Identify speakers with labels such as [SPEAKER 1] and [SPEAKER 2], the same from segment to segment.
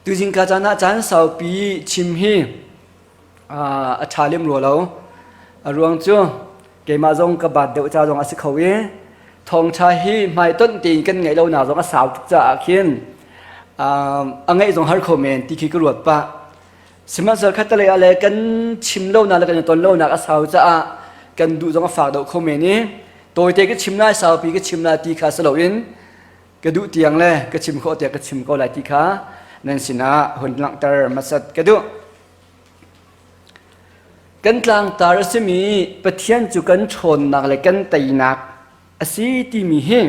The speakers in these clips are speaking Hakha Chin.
[SPEAKER 1] Tuzing ka caan ah caan saupi chim hi a ṭha lem rua lo. A ruang cu keimah zong ka baat deuh ca zong a si kho i thawngṭha hi hmaitonh tein kan ngaih lonak zong a sau tuk caah khin a ngaih zong har kho men ti khi ka ruat pah. Sihmanhsehlaw khattelei ah le kan chim lonak le kan i ton lonak a sau caah kan duh zong a fak deuh kho men i tawite ka chim lai saupi ka chim lai ti kha si loin ka duh tiang le ka chim khawh tiang ka chim ko lai ti kha nan sinah hun langhter hmasat ka duh. Kan tlangtar a simi Pathian cu kan ṭhawnnak le kan teinak a si timi hi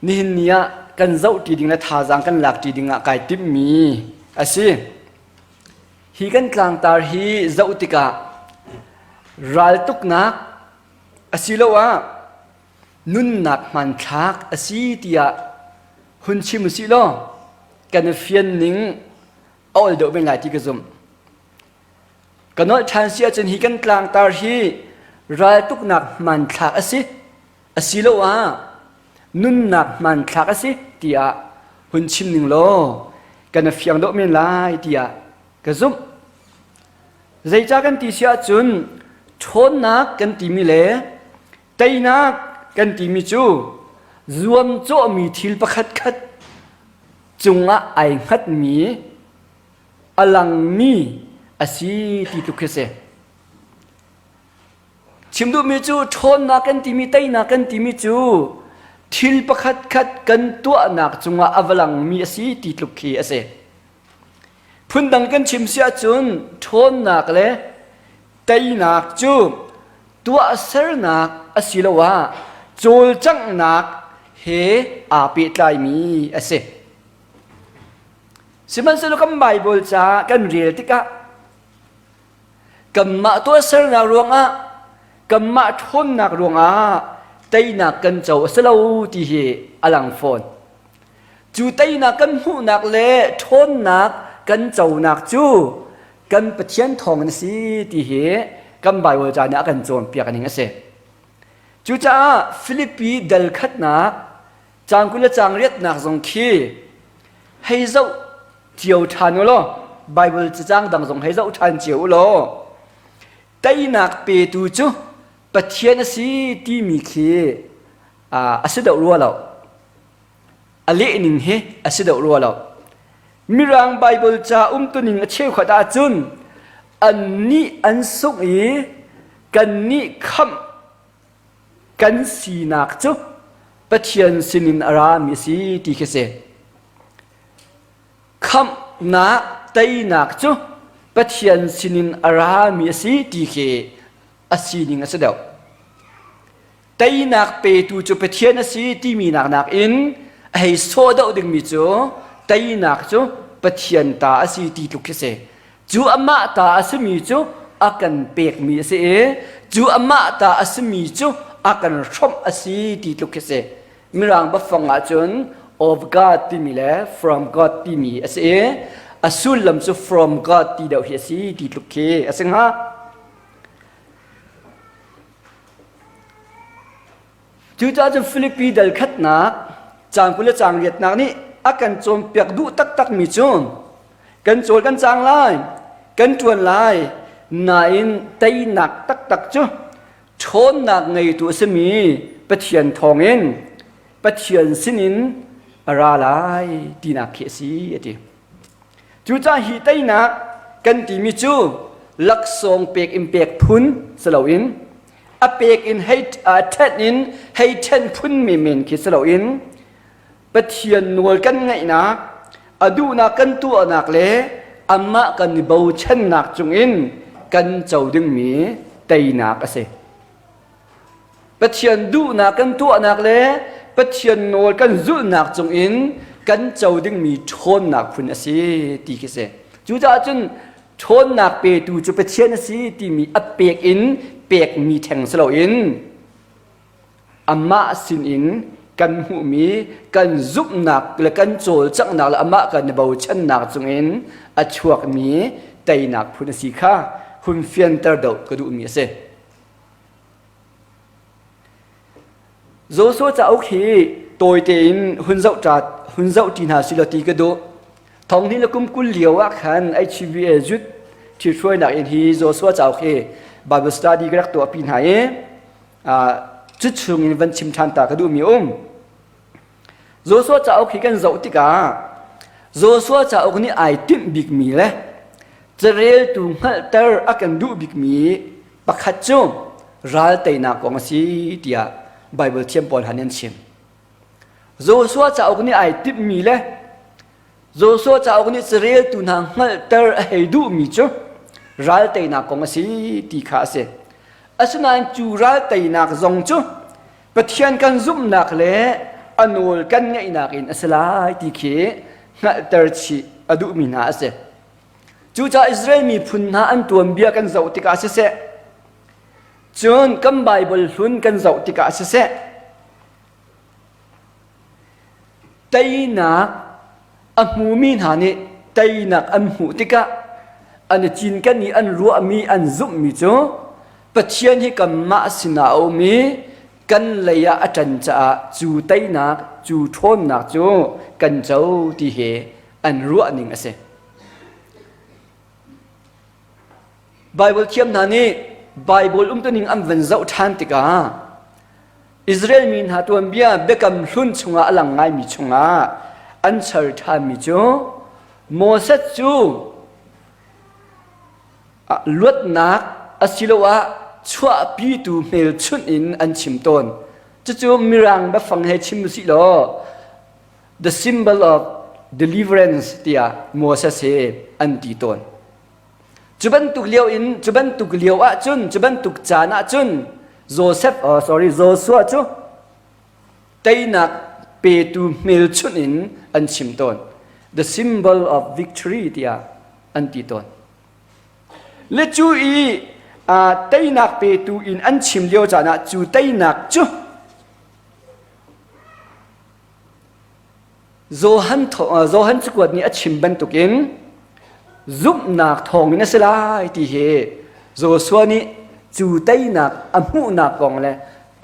[SPEAKER 1] nihin ni ah kan zohṭi ding le thazaang kan lakṭi ding ah kai timhmi a si. Hi kan tlangtar hi zoh tikah raltuknak asiloah nunnak hmanthlak a si tiah hun chim usih law kan i fian ning a ol deuh men lai ti ka zumh. Ka nolh ṭhan si ahcun hi kan tlangtar hi raltuknak hmanthlak a si asiloah nunnak hmanthlak a si tiah hun chim ning law kan i fiang deuh men lai tiah ka zumh. Zeicah kan ti si ahcun ṭhawnnak kan timi le teinak kan timi cu zuamcawhmi thil pakhatkhat cungah ai hngatmi a langmi a si ti tluk khi a si. Chim duhmi cu ṭhawnnak kan timi teinak kan timi cu thil pakhatkhat kan tuahnak cungah a va langmi a si ti tluk khi a si. Phundang kan chim si ahcun ṭhawnnak le teinak cu tuahsernak asiloah cawlcanghnak he aa pehtlaimi a si. Sihmanhsehlaw kan Baibal ca kan rel tikah kanmah tuahsernak ruangah kanmah ṭhawnnak ruangah teinak kan co a si lo ti hi a lang fawn. Cu teinak kan hmuhnak le ṭhawnnak kan conak cu kan Pathian thawngin a si ti hi kan Baibal ca nih a kan cawnpiak ning a si. Cucaah Filipi dal khatnak caang 20 le caang riatnak zong khi hei zoh cio ṭhan u law Baibal cacang dang zong hei zoh ṭhan cio u law teinak petu cu Pathian a si timi khi a si deuh rua lo. A lehning hi a si deuh rua lo. Mirang Baibal ca umtuning a cheukhat ahcun annih an sungh i kannih khamh kan sinak cu Pathian sinin a rami a si ti khi si. Khamhnak teinak cu Pathian sinin a rami a si ti khi a sining a si deuh. Teinak petu cu Pathian a si timi nak nakin a hei sawh deuh dingmi cu teinak cu Pathian ta a si ti tluk khi si. Cu amah ta a simi cu a kan pekmi a si i cu amah ta a simi cu a kan hrawmh a si ti tluk khi si. Mirang biafang ahcun of God timi le from God timi a si i a sullam cu from God ti deuh hi a si ti tluk khi a si hnga. Cucaah cun Filipi dal khatnak caang 20 le caang riatnak nih a kan cawnpiak duh taktakmi cu kan cawl kan caang lai, kan ṭuan lai, nain teinak taktak cu ṭhawnnak ngeitu a simi Pathian thawngin Pathian sinin a ra lai tinak khi a si a ti. Cucaah hi teinak kan timi cu laksawng pek in pek phun si loin a pek in hei ṭhen in hei ṭhen phun menmen khi si loin Pathian nawl kan ngaihnak a duhnak kan tuahnak le amah kan i bochannak cungin kan co dingmi teinak a si. Pathian duhnak kan tuahnak le Pathian nawl kan zulhnak cungin kan co dingmi ṭhawnnak phun a si ti khi si. Cucaah cun ṭhawnnak petu cu Pathian a si timi a pek in pekmi theng si loin amah sinin kan hmuhmi kan zumhnak le kan cawlcanghnak le amah kan i bochannak cungin a chuakmi teinak phun a si kha hun fianter deuh ka duhmi a si. Joshua cauk hi tawi tein hun zoh ṭa hun zoh ṭi hna sih law ti ka duh. Thong hnih le kum 20 lio ah khan HVA zut ṭhithruainak in hi Joshua cauk hi Bible study ka rak tuahpi hna i cu chung in van chim ṭhan ta ka duhmi um. Joshua cauk hi kan zoh tikah Joshua cauk nih ai timh bikmi le careltu hngalhter a kan duh bikmi pakhat cu ral teinak kong a si tiah Baibal thiam pawl han an chim. Joshua cauk nih ai timhmi le Joshua cauk nih careltu hna hngalhter a hei duhmi cu ral teinak kong a si ti kha a si. Asinain cu ral teinak zong cu Pathian kan zumhnak le a nawl kan ngaihnak in a si lai ti khi hngalhter chih a duhmi hna a si. Cucaah Israel miphun hna an tuanbia kan zoh tikah siseh, cun kan Baibal hlun kan zoh tikah siseh, teinak a hmumi hna nih teinak an hmuh tikah an i cinken i an ruahmi an zumhmi cu Pathian hi kanmah sinah a um i kan lei ah a ṭan caah cu teinak cu ṭhawnnak cu kan co ti hi an ruahning a si. Baibal thiam hna nih Baibal umtuning an van zoh ṭhan tikah Israel mi hna tuanbia biakam hlun chungah a lang ngaimi chungah an char ṭhanmi cu Moses cu luatnak asiloah chuahpitu hmelchunh in an chim tawn. Cucu Mirang biafang he chim usih law the symbol of deliverance tiah Moses he an ti tawn. Cu bantuk lio in cu bantuk lio ahcun cu bantuk caan ahcun Joseph oh, sorry Joshua cu teinak petu hmelchunh in an chim tawn. The symbol of victory tiah an ti tawn. Le cu i teinak petu in an chim lio caan ah cu teinak cu Johan Johan cakuat nih a chim bantukin zumhnak thawngin a si lai ti hi Joshua nih cu teinak a hmuhnak kong le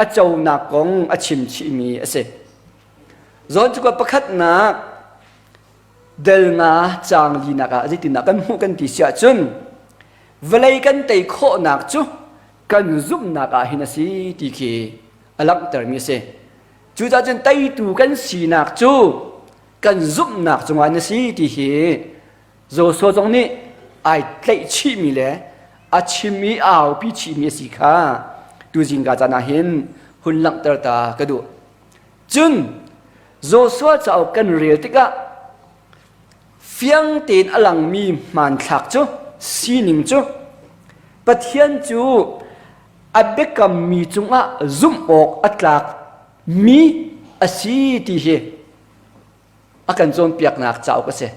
[SPEAKER 1] a conak kong a chim chihmi a si. Johan cakuat pakhatnak del nga caang linak ah zeitindah kan hmuh kan ti si ahcun vawlei kan tei khawhnak cu kan zumhnak ah hin a si ti khi a langhtermi a si. Cucaah cun teitu kan sinak cu kan zumhnak cungah na si ti hi Joshua zong nih ai tlaih chihmi le a chim i aupi chihmi a si kha tuzing ka caan ah hin hun langhter ta ka duh. Cun Joshua cauk kan rel tikah fiang tein a langmi hmanthlak cu sining cu Pathian cu a biakammi cungah zumh awk a tlak mi a si ti hi a kan cawnpiaknak cauk a si.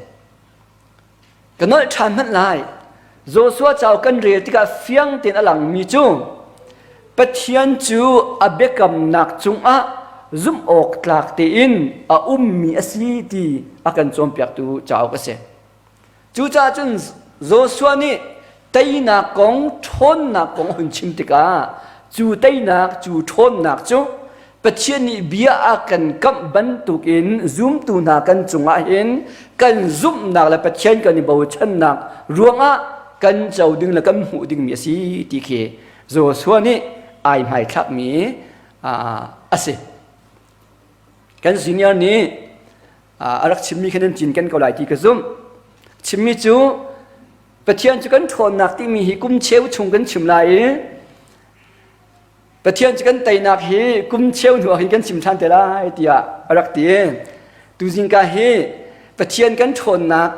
[SPEAKER 1] Ka nolh ṭhan hmanh lai. Joshua cauk kan rel tikah fiang tein a langmi cu Pathian cu a biakamnak cungah zumh awk tlak tein a ummi a si ti a kan cawnpiaktu cauk a si. Cucaah cun Joshua nih teinak kong, ṭhawnnak kong a hun chim tikah cu teinak, cu ṭhawnnak cu Pathian nih bia a kan kamh bantukin zumtu hna kan cungah hin kan zumhnak le Pathian kan i bochannak ruangah kan co ding le kan hmuh dingmi a si ti khi Joshua nih ai hmaithlakmi a si. Kan senior nih a rak chimmi kha nan cinken ko lai ti ka zumh. Chimmi cu Pathian cu kan ṭhawnnak timi hi kum cheu chung kan chim lai i Pathian cu kan teinak hi kum cheu hnu ah hin kan chim ṭhan te lai tiah a rak ti. Tuzingka hi Pathian kan ṭhawnnak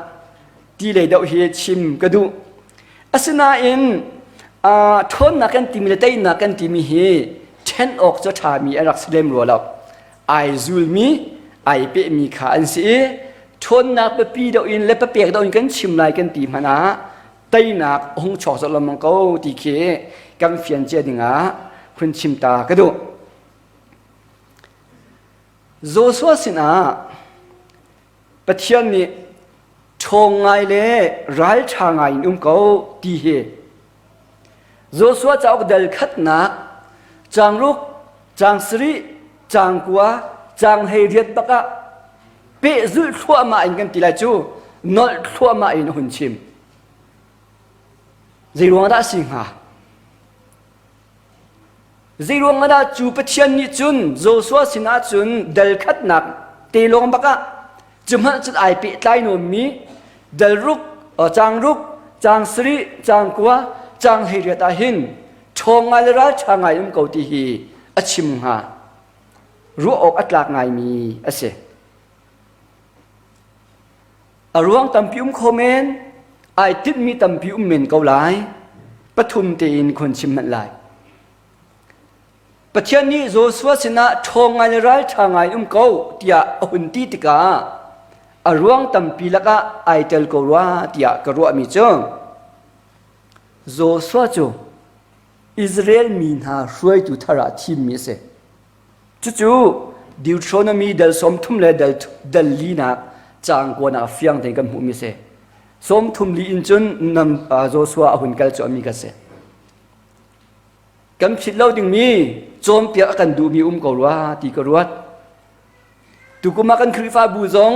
[SPEAKER 1] ti lei deuh hi chim ka duh. Asinain ṭhawnnak kan timi le teinak kan timi hi ṭhen awk cu a ṭhami a rak si lem rua lo. Ai zulmi, ai pehmi kha an si i ṭhawnnak biapi deuh in le papek deuh in kan chim lai kan ti hmanh ah teinak a hung chuak zot lengmang ko ti khi kan fian cia dingah hun chim ta ka duh. Joshua sinah Pathian nih ṭhawng ngai le ralṭha ngai in um ko ti hi Joshua cauk dal khatnak caang ruk, caang sarih, caang kua, Caang 18 bak ah pehzulh thluahmah in kan ti lai cu nolh thluahmah in a hun chim. Zei ruang dah a si hnga? Zei ruang dah cu Pathian nih cun Joshua sinah cun dal khatnak te lawng bak ah cu hmanh cun ai pehtlai nawnmi dal ruk, caang ruk, caang sarih, caang kua, caang 18 ah hin ṭhawng ngai le ralṭha ngai um ko ti hi a chim hnga. Ruah awk a tlak ngaimi a si. A ruang tampi um kho men, ai tinhmi tampi um men ko lai. Pathum tein khon chim hmanh lai. Pathian nih Joshua sinah ṭhawng ngai le ralṭha ngai um ko tiah a hun ti tikah a ruang tampi lakah ai tel ko rua tiah ka ruahmi cu Joshua cu Israel mi hna hruaitu thar ah thimmi a si. Cucu Deuteronomy dal 30 le dal, dal linak caang kuanak fiang tein kan hmuhmi a si. 30 li in cun nam, uh, Joshua a hun kal cu ami ka si. Kan philh lo dingmi cawnpiak a kan duhmi um ko rua ti ka ruat. Tukum ah kan Khrihfabu zong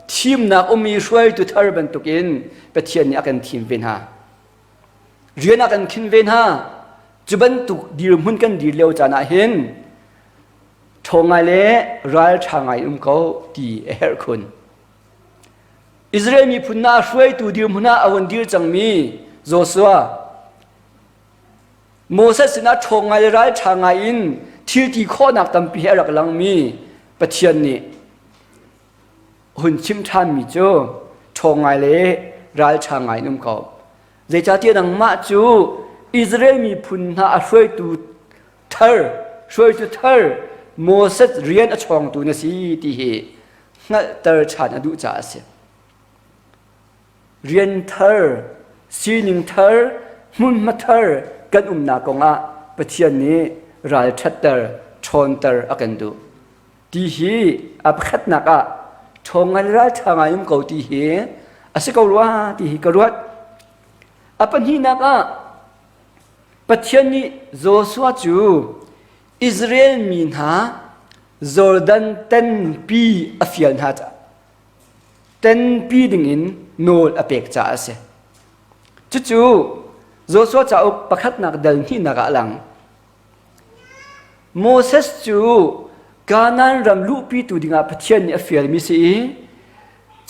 [SPEAKER 1] thimnak ummi hruaitu thar bantukin Pathian nih a kan thim ve hna. Rian a kan khin ve hna. Cu bantuk dirhmun kan dir lio caan ah hin ṭhawng ngai le ralṭha ngai um ko ti a herh khun. Israel miphun hna hruaitu dirhmun ah a hun dir cangmi Joshua Moses sinah ṭhawng ngai le ralṭha ngai in thil ti khawhnak tampi he a rak langmi Pathian nih hun chim ṭhanmi cu ṭhawng ngai le ralṭha ngai in um ko. Zeicahtiah nangmah cu Israel miphun hna a hruaitu thar, hruaitu thar Moses rian a chawngtu na si ti hi hngalhter ṭhan a duh caah a si. Rian thar, sining thar, hmunhma thar kan umnak kongah Pathian nih ralṭhatter, ṭhawnter a kan duh. Ti hi a pakhatnak ah ṭhawng ngai le ralṭha ngai um ko ti hi a si ko rua ti hi ka ruat. A pahnihnak ah Pathian nih Joshua cu Israel mi hna Jordan tenpi a fial hna caah tenpi dingin nawl a pek caah a si. Cucu Joshua cauk pakhatnak dal hnihnak ah a lang. Moses cu Kanaan ram luhpitu dingah Pathian nih a fialmi si i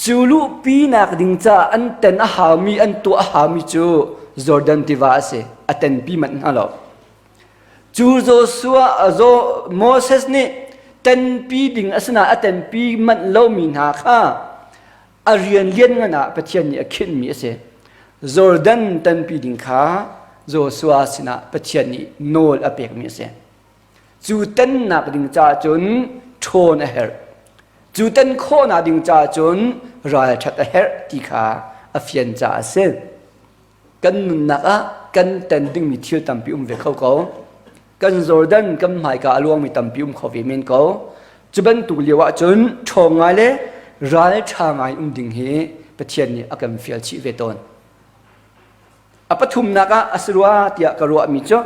[SPEAKER 1] cu luhpinak ding caah an ten a haumi an tuah a haumi cu Jordan tiva a si. A tenpi manh hna lo. Cu Joshua Moses nih tenpi ding a si nain a tenpi manh lomi hna kha a rian lianngan ah Pathian nih a khinhmi a si. Jordan tanpi ding kha Joshua sinah Pathian nih nawl a pekmi a si. Cu tennak ding caah cun ṭhawn a herh. Cu ten khawhnak ding caah cun ralṭhat a herh ti kha a fian caah a si. Kan nunnak ah kan ten dingmi thil tampi um ve kho ko. Kan Jordan kan hmaika a luangmi tampi um kho ve men ko. Cu bantuk lio ahcun ṭhawng ngai le ralṭha ngai um ding hi Pathian nih a kan fial chih ve tawn. A pathumnak ah a si rua tiah ka ruahmi cu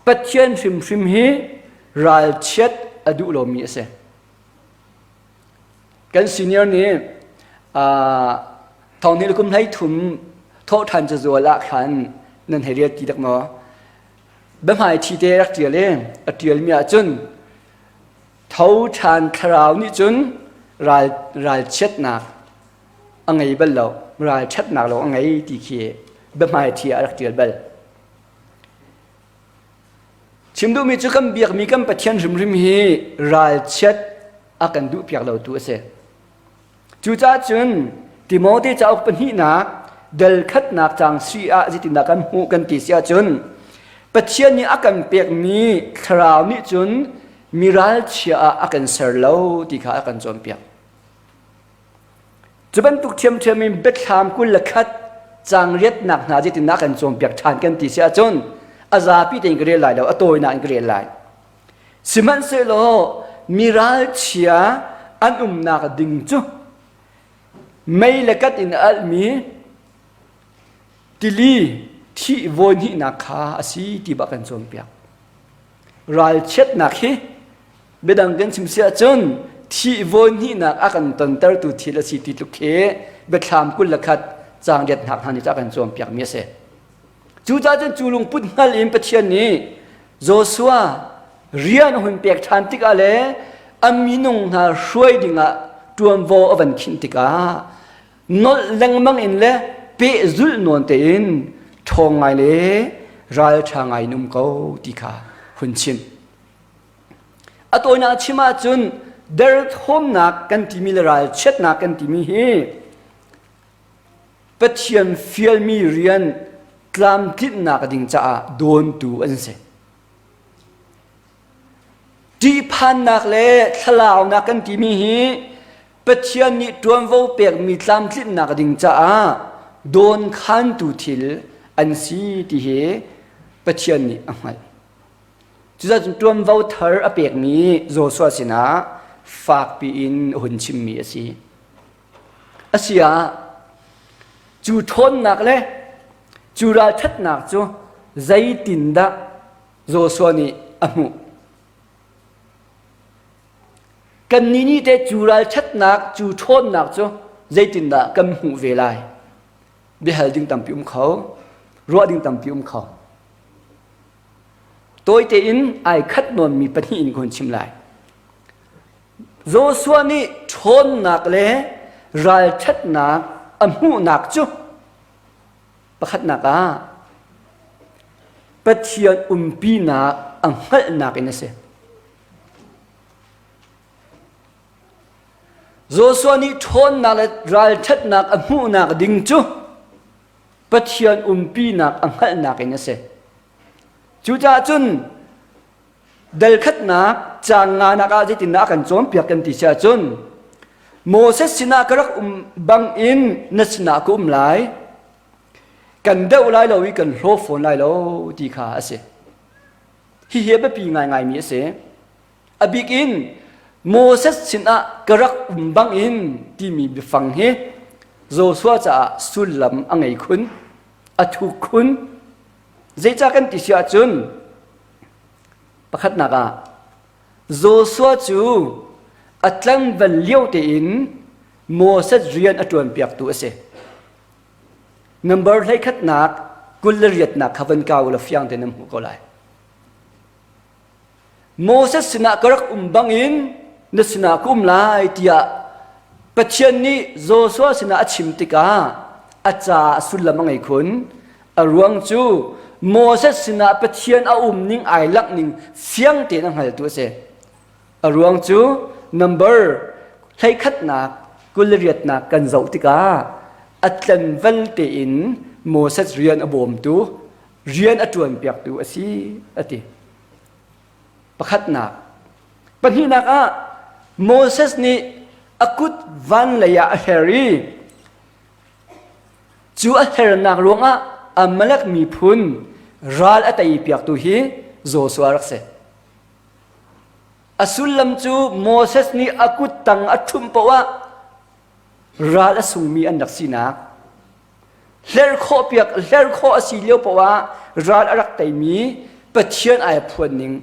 [SPEAKER 1] Pathian hrimhrim hi ralchiat a duh lomi a si. Kan senior nih thong hnih le kum 13 thawhṭhan cazual ah khan nan hei rel ti dak maw? Biahmai ṭhi te rak ṭial i a ṭialmi ahcun tho ṭhan thlarau nih cun ral ralchiatnak a ngei bal lo ralṭhatnak lawng a ngei ti khi biahmai ṭhi ah a rak ṭial bal. Chim duhmi cu kan biakmi kan Pathian hrimhrim hi ralchiat a kan duhpiak lotu a si. Cucaah cun Timote cauk pahnihnak dal khatnak caang sui ah zeitindah kan hmuh kan ti si ahcun Pathian nih a kan pekmi thlarau nih cun mi ralchia ah a kan ser lo ti kha a kan cawnpiak. Cu bantuk ṭhiamṭhiam in biathlam 21 caang riatnak hna zeitindah kan cawnpiak ṭhan kan ti si ahcun a zapi tein ka rel lai lo, a tawinak in ka rel lai. Sihmanhsehlaw mi ralchia an umnak ding cu mei le kat in a alhmi tili thih vawi hnihnak kha a si ti bak kan cawnpiak. Ralchiatnak hi. Biadang kan chim si ahcun thih vawi hnihnak a kan tontertu thil a si ti tluk khi biathlam 21 caang riat hnak hna nih a kan cawnpiakmi a si. Cucaah cun cu lungput hngal in Pathian nih Joshua rian a hun pek ṭhan tikah le a minung hna hruai dingah ṭuanvo a van khinh tikah nolh lengmang in le pehzulh nawn tein ṭhawng ngai le ralṭha ngai in um ko ti kha hun chim. A tawinak chim ahcun derthawmnak kan timi le ralchiatnak kan timi hi Pathian fialmi rian tlamtlinhnak ding caah dawntu an si. Ṭihphannak le thlalaunak kan timi hi Pathian nih ṭuanvo pekmi tlamtlinhnak ding caah dawnkhantu thil an si ti hi Pathian nih a hngalh. Cucaah cun ṭuanvo thar a pekmi Joshua sinah fakpi in a hun chimmi a si. A si ah cu ṭhawnnak le cu ralṭhatnak cu zeitindah Joshua nih a hmuh? Kannih nih teh cu ralṭhatnak, cu ṭhawnnak cu zeitindah kan hmuh ve lai? Biahal ding tampi um kho, ruah ding tampi um kho. Tawi tein ai khat nawnmi pahnih in ka hun chim lai. Joshua nih ṭhawnnak le ralṭhatnak a hmuhnak cu pakhatnak ah Pathian umpinak a hngalhnak in a si. Joshua nih ṭhawnnak le ralṭhatnak a hmuhnak ding cu Pathian umpinak a hngalhnak in a si. Cucaah cun dal khatnak caang nganak ah zeitindah a kan cawnpiak kan ti si ahcun Moses sinah ka rak um bangin na sinah ka um lai kan deuh lai lo i kan hlaw fawn lai lo ti kha a si hihi a biapi ngaingaimi a si a bik in Moses sinah ka rak um bangin timi biafang hi Joshua caah sullam a ngei khun a thuk khun zeicah kan ti si ahcun Pakhatnak ah Joshua cu a tlangval lio tein Moses rian a ṭuanpiaktu a si. Number 11nak 28nak kha van kau la fiang tein nan hmuh ko lai. Moses sinah ka rak um bangin na sinah ka um lai tiah Pathian nih Joshua sinah a chim tikah a ca a sullam a ngei khun. A ruang cu Moses sinah Pathian a um ning ai langh ning fiang tein a hngaltu a si. A ruang cu number 11nak 28nak kan zoh tikah a tlanval tein Moses rian a bawmtu rian a ṭuanpiaktu a si a ti. Pakhatnak. Pahnihnak ah Moses nih a kut van lei ah a her i Cu a hernak ruangah Amalek miphun ral a teipiaktu hi Joshua rak si. A sullam cu Moses nih a kuttang a ṭhumh paoh ah ral a sungmi an rak sinak hler khawh piak hler khawh a si lio paoh ah ral a rak teimi Pathian ai phuan ning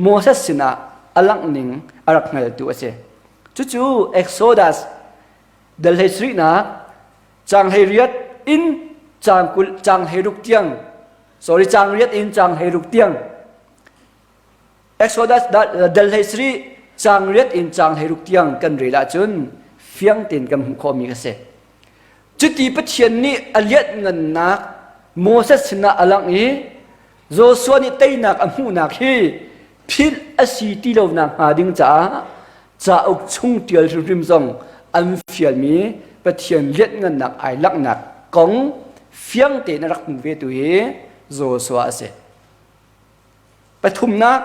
[SPEAKER 1] Moses sinah a langh ning a rak hngaltu a si. Cucu Exodus Dal hlei sarihnak caang 18 in caang 20 caang 16 tiang sorry caang riat in caang 16 tiang Exodus dal hlei sarih caang riat in caang 16 tiang kan rel ahcun fiang tein kan hmuh khawhmi a si. Cuti Pathian nih a lianhngannak Moses sinah a langh i Joshua nih teinak a hmuhnak hi philh a si ti lonak hnga ding caah cauk chung ṭial hrimhrim zong an fialmi Pathian lianhngannak ai langhnak kong fiang tein a rak hmu ve tu hi Joshua a si. Pathumnak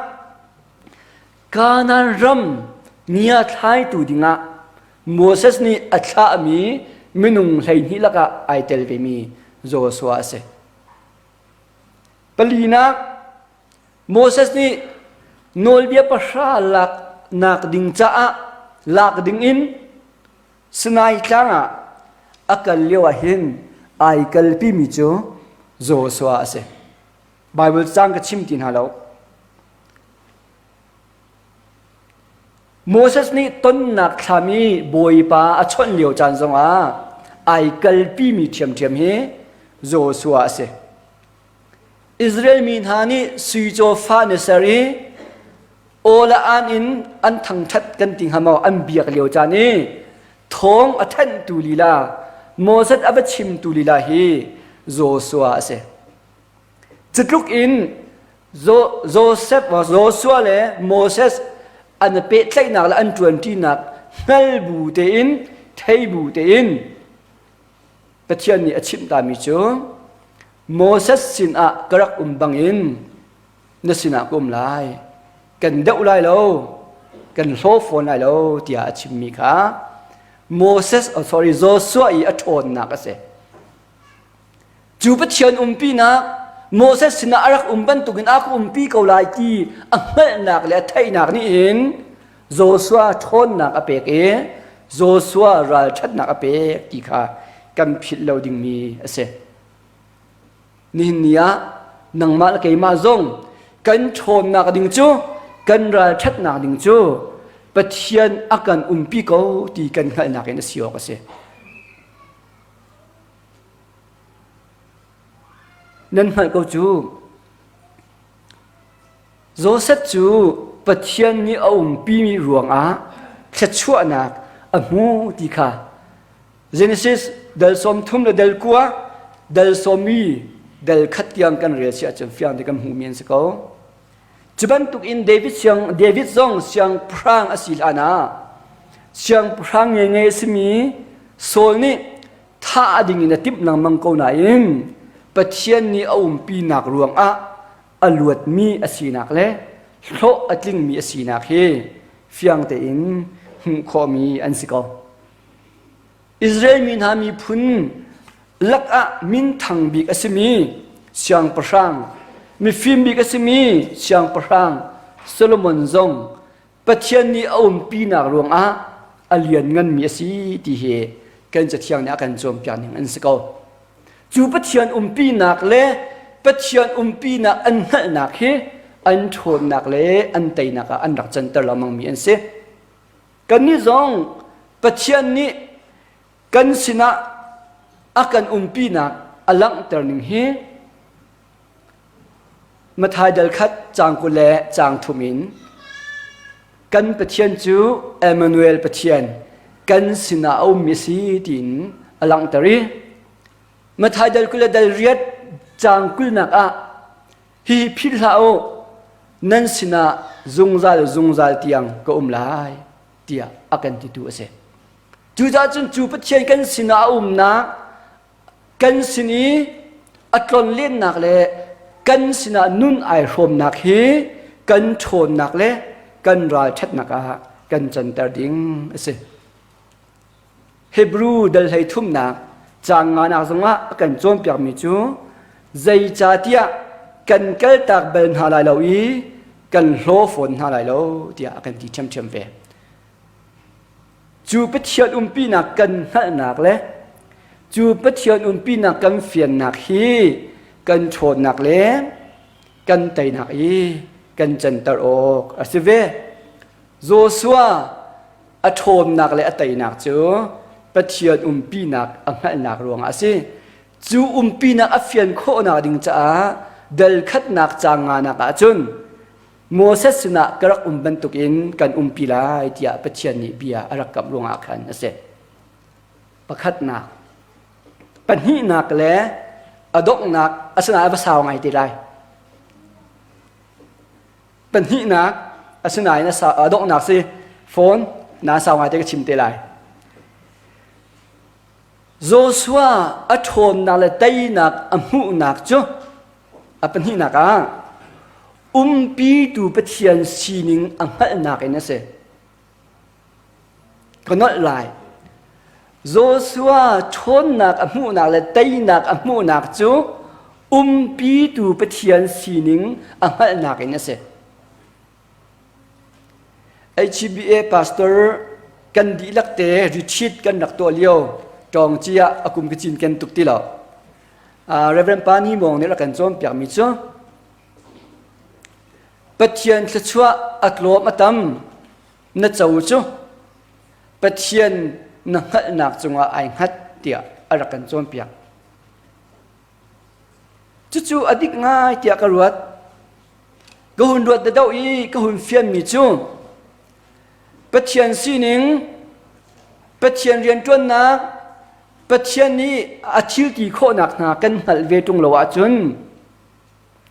[SPEAKER 1] Kanaan ram ngia thlaitu dingah Moses nih a thlahmi minung 12 lakah ai tel vemi Joshua a si. Palinak, Moses nih nawlbia pahra laknak ding caah lak dingin Sinai tlang ah a kal lio ah hin ai kalpimi cu Joshua a si. Bible cang ka chim ti hna lo. Moses nih tonnak thlam i Bawipa a chawnh lio caan zongah ai kalpimi ṭhiamṭhiam hi Joshua a si. Israel mi hna nih sui cawfa an i ser i aw le aan in an thangṭhat kan ti hnga maw an biak lio caan i thawng a thanhtu lila Moses a va chimtu lila hi Joshua a si. Cutluk in Joseph, Joshua le Moses an pehtlaihnak le an ṭuanṭinak hngal bu tein thei bu tein Pathian nih a chimh tami cu Moses sinah ka rak um bangin na sinah ka um lai kan deuh lai lo kan hlaw fawn lai lo tiah a chimmi kha Moses oh sorry Joshua i a ṭhawnnak a si. Cu Pathian umpinak Moses sinah a rak um bantukin a ka umpi ko lai ti a hngalhnak le a theihnak nih hin Joshua ṭhawnnak a pek i Joshua ralṭhatnak a pek ti kha kan philh lo dingmi a si. Nihin ni ah nangmah le keimah zong kan ṭhawnnak ding cu kan ralṭhatnak ding cu Pathian a kan umpi ko ti kan hngalhnak in a si awk a si. Nan hngalh ko cu. Josef cu Pathian nih a umpimi ruangah thluachuahnak a hmu ti kha Genesis dal 30 le dal kua dal sawmi dal khat tiang kan rel si ahcun fiang te kan hmuhmi an si ko. Cu bantuk in David siang David zong siangpahrang a si hlan ah siangpahrang ngenge a simi Saul nih thah ding in a timh lengmang ko nain Pathian nih a umpinak ruangah a luatmi a sinak le hlawh a tlingmi a sinak hi fiang tein hmuh khawhmi an si ko. Israel mi hna miphun lakah minthang bik a simi siangpahrang, mifim bik a simi siangpahrang Solomon zong Pathian nih a umpinak ruangah a liannganmi a si ti hi kan Cathiang nih a kan cawnpiak ning an si ko. Cu Pathian umpinak le Pathian umpinak an hngalhnak hi an ṭhawnnak le an teinak ah an rak canter lengmangmi an si. Kannih zong Pathian nih kan sinah a kan umpinak a langhter ning hi Matthai dal khat caang 20 le caang thum in kan Pathian cu Emmanuel Pathian kan sinah a ummi a si tiin a langhter i Matthai dal 20 le dal riat caang kulnak ah hihi philh hlah u nan sinah zungzal zungzal tiang ka um lai tiah a kan titu a si. Cucaah cun cu Pathian kan sinah a umnak kan sin i a tlonlennak le kan sinah nun ai hrawmnak hi kan ṭhawnnak le kan ralṭhatnak ah kan canter ding a si. Hebrew dal hlei thumnak caang nganak zongah a kan cawnpiakmi cu zeicahtiah kan kaltak bal hna lai lo i kan hlaw fawn hna lai lo tiah a kan ti ṭhiamṭhiam ve. Cu Pathian umpinak kan hngalhnak le cu Pathian umpinak kan fiannak hi kan ṭhawnnak le kan teinak i kan canter awk a si ve. Joshua a ṭhawnnak le a teinak cu Pathian umpinak a hngalhnak ruangah a si. Cu umpinak a fian khawhnak ding caah dal khatnak caang nganak ahcun Moses sinah ka rak um bantukin kan umpi lai tiah Pathian nih bia a rak kamh ruangah khan a si. Pakhatnak, pahnihnak le a donghnak asinain a va sau ngai te lai. Pahnihnak asinain a donghnak si phone na sau ngai te ka chim te lai. Joshua a ṭhawnnak le teinak a hmuhnak cu a pahnihnak ah umpitu Pathian sining a hngalhnak in a si. Ka nolh lai. Joshua ṭhawnnak a hmuhnak le teinak a hmuhnak cu umpitu Pathian sining a hngalhnak in a si. HBA pastor kan dihlak te retreat kan rak tuah lio ṭawng ci ah a kum ka cin ken tuk ti lo. Reverend Pa Ni Mawng nih rak kan cawnpiakmi cu Pathian thluachuah a tlawm a tam. na co cu Pathian na hngalhnak cungah ai hngat tiah a rak kan cawnpiak. Cucu a dik ngai tiah ka ruat. Ka hun ruat deuh i ka hun fianmi cu Pathian sining, Pathian rianṭuannak, Pathian nih a thil ti khawhnak hna kan hngalh ve ṭung lo ahcun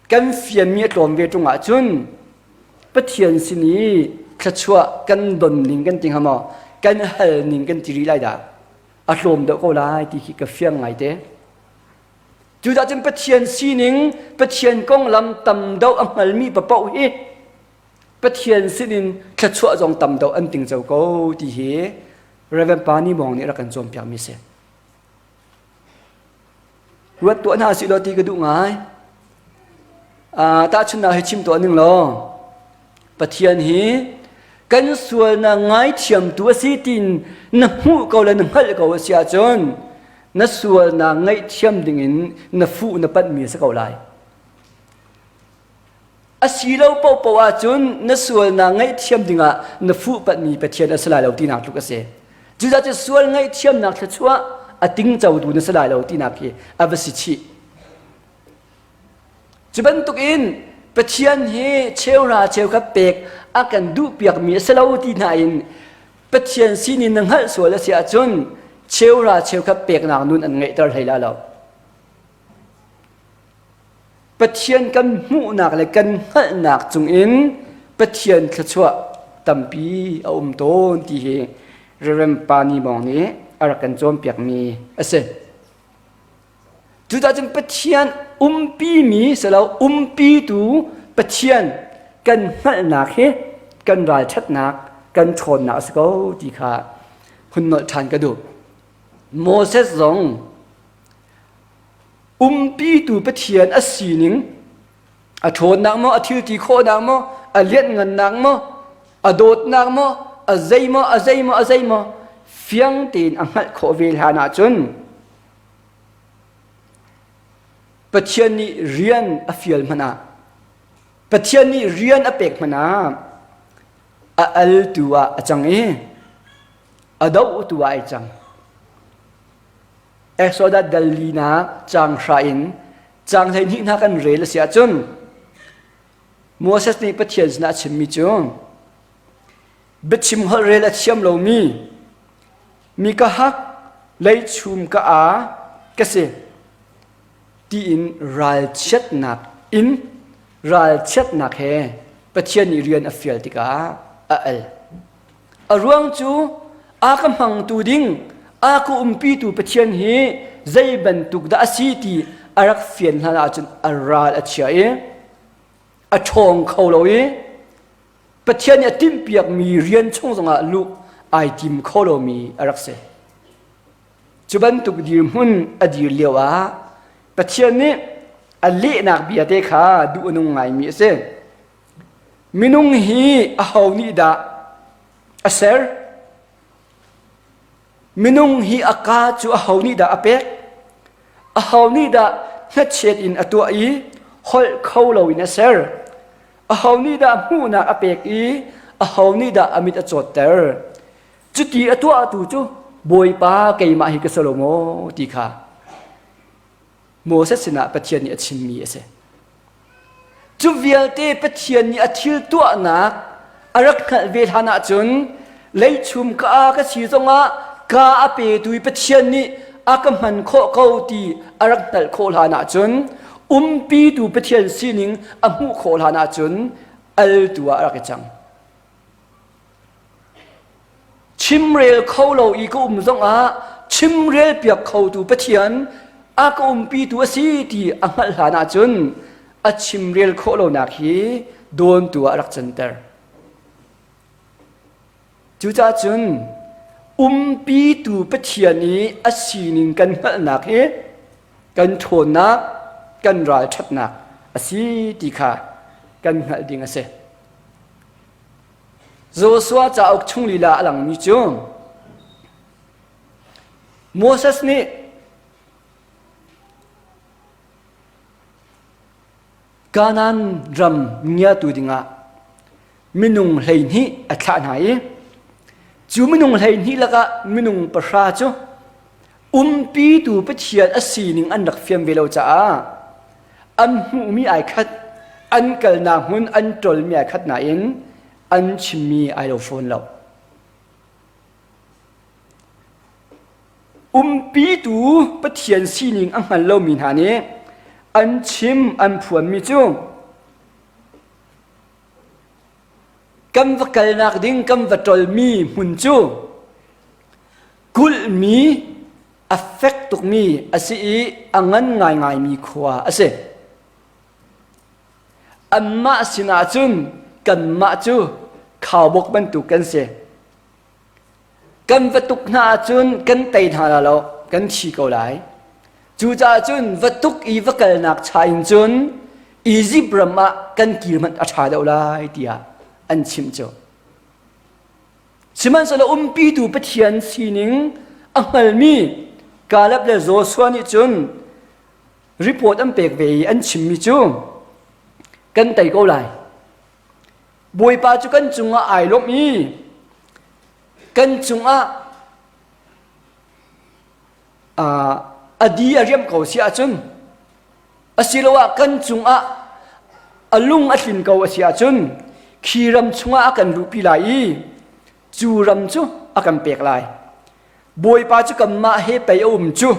[SPEAKER 1] kan fianmi a tlawm ve ṭung ahcun Pathian sin i thluachuah kan don ning kan ti hnga maw kan hal ning kan ti rih lai dah a tlawm deuh ko lai ti khi ka fiang ngai te. Cucaah cun Pathian sining, Pathian konglam tam deuh a hngalmi paoh hi Pathian sinin thluachuah zong tam deuh an tingco ko ti hi Reverend Pa Ni Mawng nih rak kan cawnpiakmi si. Ruat tuah hna sih law ti ka duh ngai. Uh, tahchunhnak hi chim tuah ning law Pathian hi kan sualnak ngaithiamtu a si tiin na hmuh ko le na hngalh ko a si ahcun na sualnak ngaihthiam dingin na fuh na panhmi a si ko lai. A si lo paohpaoh ahcun na sualnak ngaihthiam dingah na fuhpanhmi Pathian a si lai lo tinak tluk a si. Cucaah cu sual ngaihthiamnak thluachuah a tingcotu na si lai lo tinak hi a va si chih. Cu bantukin Pathian hi cheuhra cheukhat pek a kan duhpiakmi a si lo ti hna in Pathian sinin na hngalh sual a si ahcun cheuhra cheukhat peknak nun an ngeihter hlei la lo. Pathian kan hmuhnak le kan hngalhnak cungin Pathian thluachuah tampi a um tawn ti hi Reverend Pa Ni Mawng nih a rak kan cawnpiakmi a si. Cucaah cun Pathian umpimi silo umpitu Pathian kan hngalhnak hi kan ralṭhatnak kan ṭhawnnak a si ko ti kha hun nolh ṭhan ka duh. Moses zong umpitu Pathian a sining a ṭhawnnak maw a thilti khawhnak maw a lianhngannak maw a dawtnak maw a zei maw a zei maw a zei maw fiang tein a hngalh khawh ve hlan ahcun Pathian nih rian a fial hmanh ah Pathian nih rian a pek hmanh ah a altu ah a cang i a dohtu ah ai cang Exodus dal linak caang hra in caang 12 hna kan rel a si ahcun Moses nih Pathian sinah a chimmi cu biachim holh rel a thiam lomi mi ka hak leichum ka aa ka si tiin ralchiatnak in ralchiatnak he Pathian nih rian a fial tikah a al. A ruang cu a ka hmangtu ding, a ka umpitu Pathian hi zei bantuk dah a si ti a rak fian hlan ahcun a ral a chia i a ṭhawng kho lo i Pathian nih a timhpiakmi rian chung zongah luh ai tim kho lomi a rak si. Cu bantuk dirhmun a dir lio ah Pathian nih a lehnak bia te kha duh a nung ngaimi a si. Minung hi aho nih dah a ser? Minung hi a kaa cu aho nih dah a pek? Aho nih dah hnachet in a tuah i holh kho loin a ser? Aho nih dah hmuhnak a pek i aho nih dah a mit a cawtter? Cuti a tuahtu cu Bawipa keimah hi ka si lo maw ti kha Moses sinah Pathian nih a chimmi a si. Cu vialte Pathian nih a thil tuahnak a rak hngalh ve hlan ahcun leichum ka a ka si zongah ka a petu i Pathian nih a ka hman khawh ko ti a rak hngalh khawh hlan ahcun umpitu Pathian sining a hmuh khawh hlan ahcun altu ah a rak i cang. Chimrel kho lo i ka um zongah chimrel piak khotu Pathian a ka umpitu a si ti a hngalh hlan ahcun a chimrel khawh lonak hi dawntu ah a rak canter. Cucaah cun umpitu Pathian i a sining kan hngalhnak hi kan ṭhawnnak, kan ralṭhatnak a si ti kha kan hngalh ding a si. Joshua cauk chung lila a langmi cu Moses nih Kanaan ram ngiatu dingah minung 12 a thlah hna i. Cu minung 12 lakah minung pahra cu umpitu Pathian a sining an rak fiam ve lo caah an hmuhmi ai khat, an kalnak hmun an ṭolmi ai khat nain an chimmi ai lo fawn lo. Umpitu Pathian sining a hngal lomi hna nih an chim an phuanmi cu kan va kalnak ding kan va ṭolmi hmun cu kulhmi a fek tukmi a si i a ngan ngaingaimi khua a si. Anmah sinah cun kanmah cu khaubawk bantuk kan si. Kan va tuk hna ahcun kan tei hna la lo, kan thi ko lai. Cucaah cun va tuk i va kalnak cha in cun Izipt ram ah kan kir hmanh a ṭha deuh lai tiah an chimh cu. Sihmanhsehlaw umpitu Pathian sining a hngalmi Kaleb le Joshua nih cun report an pek ve i an chimmi cu kan tei ko lai. Bawipa cu kan cungah ai lawmh i kan cungah a di a riamh ko si ahcun asiloah kan cungah a lung a tlin ko a si ahcun khi ram chungah a kan luhpi lai i cu ram cu a kan pek lai. Bawipa cu kanmah he pei a um cu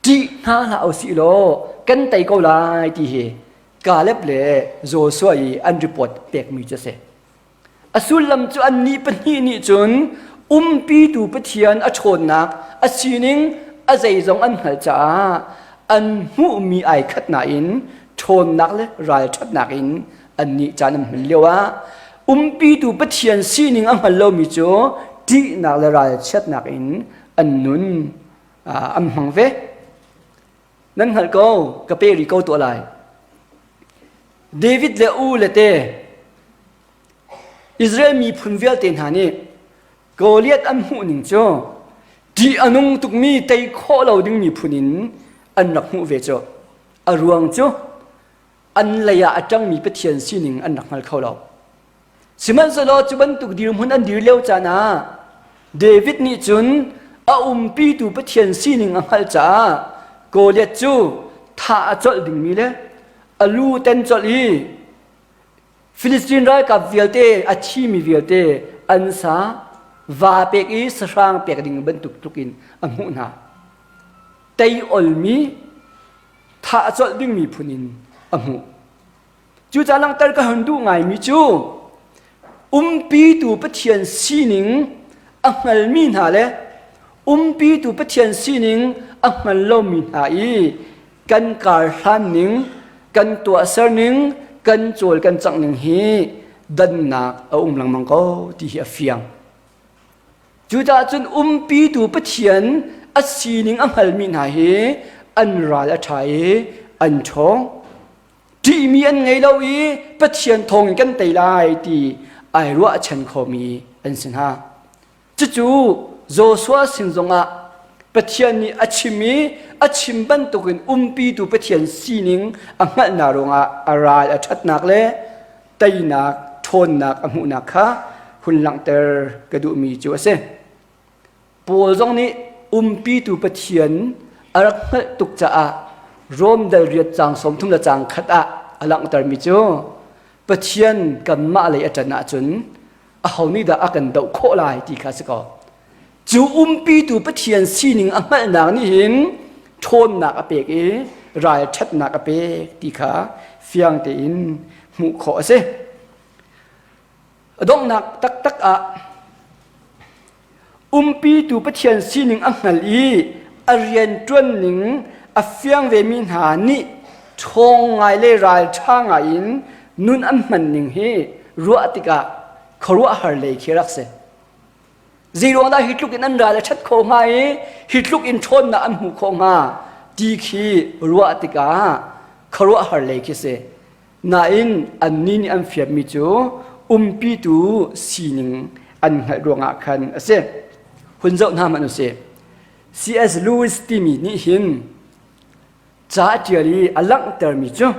[SPEAKER 1] ṭih hna hlah usih law kan tei ko lai ti hi Kaleb le Joshua i an report pekmi cu a si. A sullam cu annih pahnih nih cun umpitu Pathian a ṭhawnnak, a sining, a zeizong an hngalh caah an hmuhmi ai khat nain ṭhawnnak le ralṭhatnak in annih caan an hman lioah umpitu Pathian sining a hngal lomi cu ṭihnak le ralchiatnak in an nun an hmang ve. Nan hngalh ko, ka pe rih ko tuah lai. David le u le te Israel miphun vialte hna nih Goliath an hmuh ning cu ṭih a nung tukmi tei khawh lo ding miphun in an rak hmuh ve cu. A ruang cu an lei ah a ṭangmi Pathian sining an rak hngal kho lo. Sihmanhsehlaw cu bantuk dirhmun an dir lio caan ah David nih cun a umpitu Pathian sining a hngalh caah Goliath cu thah a colh dingmi le a lu ten colh i Filistin ralkap vialte a thimi vialte an sa va pek i sahrang pek ding bantuk tluk in a hmuh hna. Tei olmi thah colh dingmi phun in a hmuh. Cucaah langhter ka hun duh ngaimi cu umpitu Pathian sining a hngalmi hna le umpitu Pathian sining a hngal lomi hna i kan kar hlan ning, kan tuahser ning, kan cawl kan cangh ning hi dannak a um lengmang ko ti hi a fiang. Cucaah cun umpitu Pathian a sining a hngalmi hna hi an ral a ṭha i an ṭhawng. Ṭihmi an ngei lo i Pathian thawngin kan tei lai ti ai ruahchan khomi an si hna. Cucu Joshua sin zongah Pathian nih a chim i a chim bantukin umpitu Pathian sining a hngalhnak ruangah a ral a ṭhatnak le teinak ṭhawnnak a hmuhnak kha hun langhter ka duhmi cu a si. Paul zong nih umpitu Pathian a rak hngalh tuk caah Rom dal riat caang 30 le caang khat ah a langhtermi cu Pathian kanmah lei a ṭan ahcun aho nih dah a kan doh khawh lai ti kha a si ko. Cu umpitu Pathian sining a hngalhnak nih hin ṭhawnnak a pek i ralṭhatnak a pek ti kha fiang tein hmuh khawh a si. A donghnak taktak ah umpitu Pathian sining a hngal i a rianṭuan ning a fiang vemi hna nih ṭhawng ngai le ralṭha ngai in nun an hman ning hi ruah tikah khuaruahhar lei khi rak si. Zeiruang dah hi tluk in an ral a ṭhat khawh hnga i hi tluk in ṭhawnnak an hmuh khawh hnga ti khi ruah tikah khuaruahhar lei khi si. Nain annih nih an fianmi cu umpitu sining an hngalh ruangah khan a si. Hun zoh hna hmanh usih. C.S. Lewis timi nih hin ca a ṭial i a langhtermi cu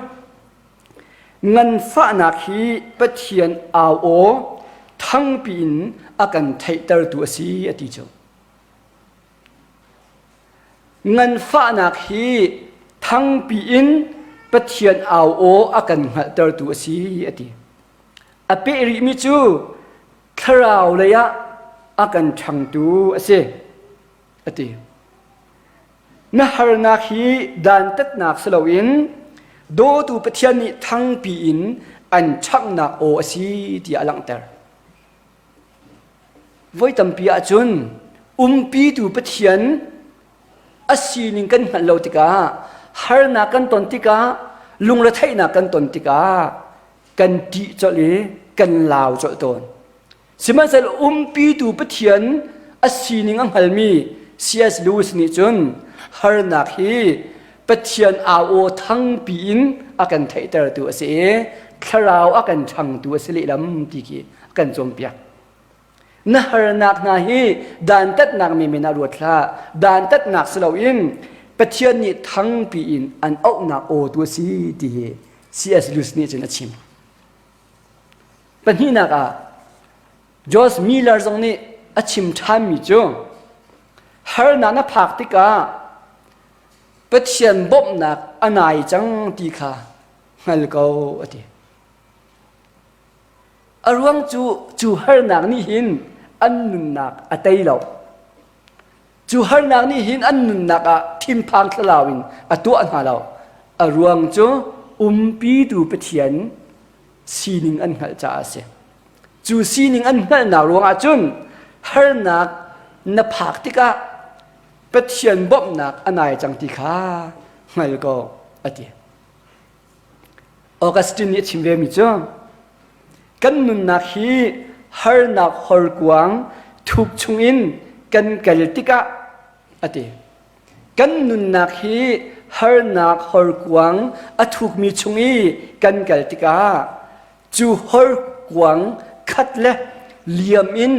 [SPEAKER 1] nganfahnak hi Pathian au aw. thangpi in a kan theihtertu a si a ti cu. Nganfahnak hi thangpi in Pathian au aw a kan hngalhtertu a si a ti. A peh rihmi cu thlarau lei ah a kan ṭhangtu a si a ti. Na harnak hi dantatnak si loin dawtu Pathian nih thangpi in an ṭhanghnak aw a si tiah a langhter. Voi tampi ahcun umpitu Pathian a sining kan hngalh lo tikah harnak kan ton tikah lungretheihnak kan ton tikah kan ṭih colh i kan lau colh tawn. Sihmanhsehlaw umpitu Pathian a sining a hngalmi C.S. Lewis nih cun harnak hi Pathian au aw thangpi in a kan theihtertu a si i thlarau a kan ṭhangtu a si lehlam ti khi a kan cawnpiak. Na harnak hna hi dantatnak menmen ah ruat hlah. Dantatnak si loin Pathian nih thangpi in an auhnak aw tu a si ti hi C.S. Lewis nih cun a chim. Pahnihnak ah George Miller zong nih a chim ṭhanmi cu harnak na phak tikah Pathian bawmhnak a nai cang ti kha hngal ko a ti. A ruang cu cu harnak nih hin an nunnak a tei lo. Cu harnak nih hin an nunnak ah thinphang thlalau in a tuah hna lo. A ruang cu umpitu Pathian sining an hngalh caah a si. Cu sining an hngalhnak ruangah cun harnak na phak tikah Pathian bawmhnak a nai cang ti kha hngal ko a ti. Augustine nih a chim vemi cu kan nunnak hi harnak horkuang thuk chungin kan kal tikah a ti. Kan nunnak hi harnak horkuang a thukmi chung i kan kal tikah cu horkuang khat le liam in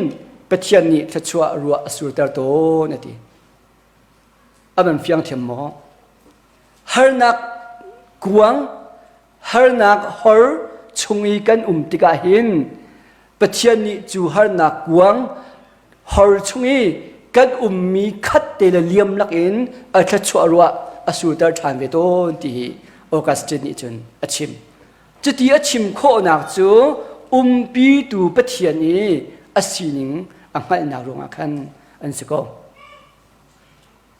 [SPEAKER 1] Pathian nih thluachuah ruah a surter tawn a ti. A van fiang thiam maw? Harnak kuang, harnak hor chung i kan um tikah hin Pathian nih cu harnak kuang hor chung i kan ummi khat te le liam lakin a thluachuah ruah a surter ṭhan ve tawn ti hi Augustine nih cun a chim. Cuti a chim khawhnak cu umpitu Pathian i a sining a hngalhnak ruangah khan an si ko.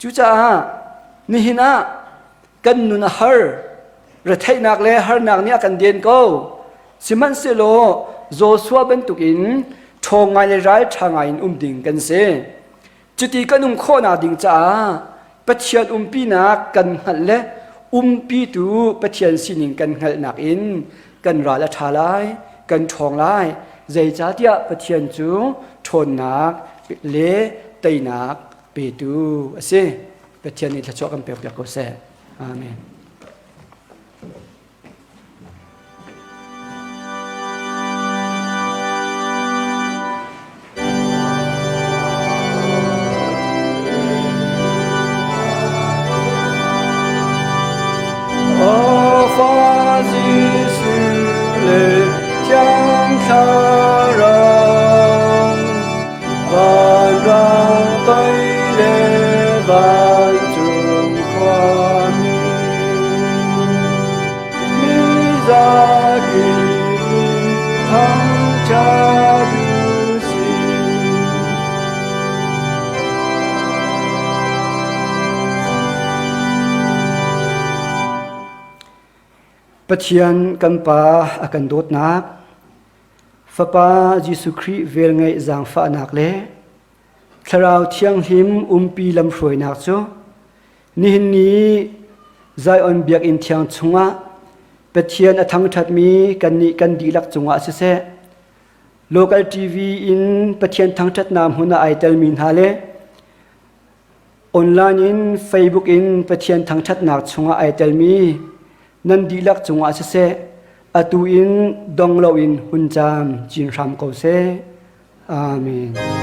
[SPEAKER 1] Cucaah nihin ah kan nun a har, retheihnak le harnak nih a kan den ko. Sihmanhsehlaw Joshua bantukin ṭhawng ngai le ralṭha ngai in um ding kan si. Cuti kan um khawhnak ding caah Pathian umpinak kan hngalh le umpitu Pathian sining kan hngalhnak in kan ral a ṭha lai, kan ṭhawng lai. Zeicahtiah Pathian cu ṭhawnnak le teinak petu a si. Pathian nih thluachuah kan pekpiak ko seh. Amen. Pathian kan Pa a kan dawtnak, Fapa Jesuh Khrih velngeih zaangfahnak le Thlarau Thianghlim umpi lamhruainak cu nihin ni Zion Biakinn thiang chungah Pathian a thangṭhatmi kannih kan dihlak cungah siseh, local TV in Pathian thangṭhatnak hmun ah ai telmi hna le online in Facebook in Pathian thangṭhatnak chungah ai telmi nan dihlak cungah siseh, atu in dong loin hun caam cin hram ko seh. Amen.